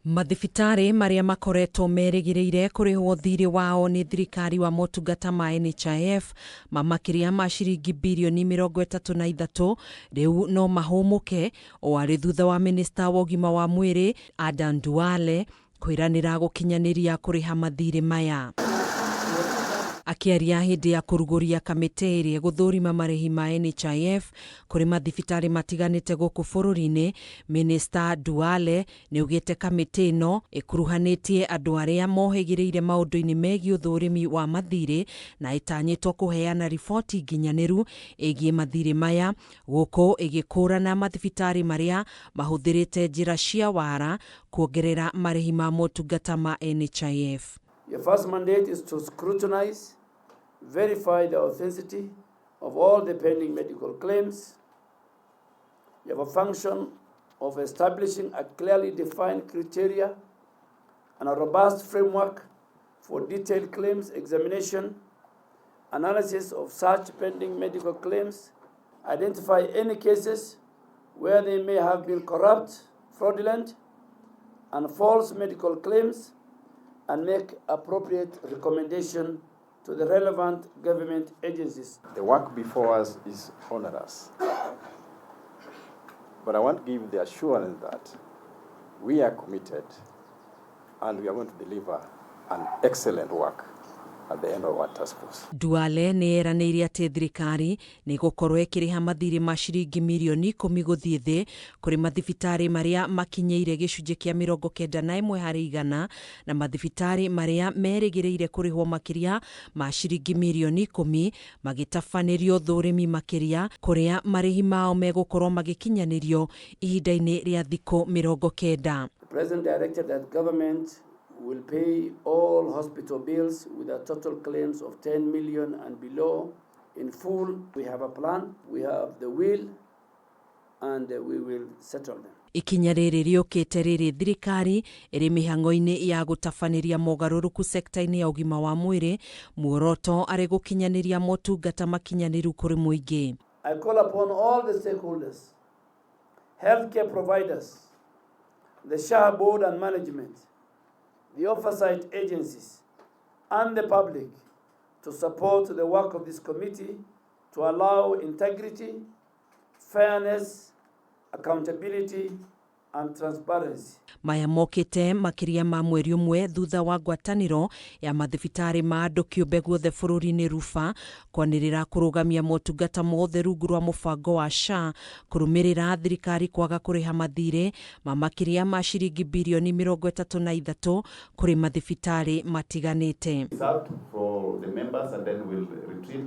Mathibitarĩ marĩa makoretwo merĩgĩrĩire kũrĩhwo thirĩ wao nĩ thirikari wa motungata ma NHIF ma makĩria ma ciringi birioni 33 rĩu no mahũmũke o arĩ thutha wa minista wa ũgima wa mwĩrĩ Adan Duale kwĩranĩra gũkinyanĩria kũrĩha mathirĩ maya. Akĩaria hĩndĩ ya kũrugũria kamĩtĩ ĩrĩa ĩgũthũrima marĩhi ma NHIF kũrĩ mathibitarĩ matiganĩte gũkũ bũrũri-inĩ, Minista Duale nĩaugĩte kamĩtĩ ĩno ĩkuruhanĩtie andũ arĩa mohĩgĩrĩire maũndũ-inĩ megiĩ ũthũrimi wa mathirĩ na ĩtanyĩtwo kũheana riboti nginyanĩru ĩgiĩ mathirĩ maya gũkũ ĩgĩkũrana mathibitarĩ marĩa mahũthĩrĩte njĩra cia wara kuongerera marĩhi ma motungata ma NHIF. Your first mandate is to scrutinize, verify the authenticity of all the pending medical claims. You have a function of establishing a clearly defined criteria and a robust framework for detailed claims examination, analysis of such pending medical claims, identify any cases where they may have been corrupt, fraudulent, and false medical claims, and make appropriate recommendation to the relevant government agencies. The work before us is onerous. But I want to give the assurance that we are committed and we are going to deliver an excellent work at the end of our task force. Duale nĩ eranĩire atĩ thirikari nĩ ĩgũkorwo ĩkĩrĩha mathirĩ ma ciringi mirioni 10 gũthiĩ thĩ kũrĩ mathibitarĩ marĩa makinyĩire gĩcunjĩ kĩa 91% na mathibitarĩ marĩa merĩgĩrĩire kũrĩhwo makĩria ma ciringi mirioni 10 magĩtabanĩrio thũrĩmi makĩria kũrĩa marĩhi mao megũkorwo magĩkinyanĩrio ihinda-inĩ rĩa thikũ 90. The President directed that government will pay all hospital bills with a total claims of 10 million and below in full. We have a plan, we have the will, and we will settle them. Ikinya rĩrĩ rĩũkĩte rĩrĩ thirikari ĩrĩ mĩhang'o-inĩ ya gũtabanĩria mogarũrũku sekta-inĩ ya ũgima wa mwĩrĩ, muoroto arĩ gũkinyanĩria motungata makinyanĩru kũrĩ mũingĩ. I call upon all the stakeholders, healthcare providers, the SHA board and management, the oversight agencies, and the public to support the work of this committee to allow integrity, fairness, accountability, and transparency. Maya mokĩte makĩria ma mweri ũmwe thutha wa ngwatanĩro ya mathibitarĩ ma andũ kĩũmbe guothe bũrũri-inĩ RUPHA kwanĩrĩra kũrũgamia motungata mothe rungu rwa mũbango wa SHA kũrũmĩrĩra thirikari kwaga kũrĩha mathirĩ ma makĩria ma ciringi birioni 33 kũrĩ mathibitarĩ matiganĩte. Reserved for the members and then we'll retreat.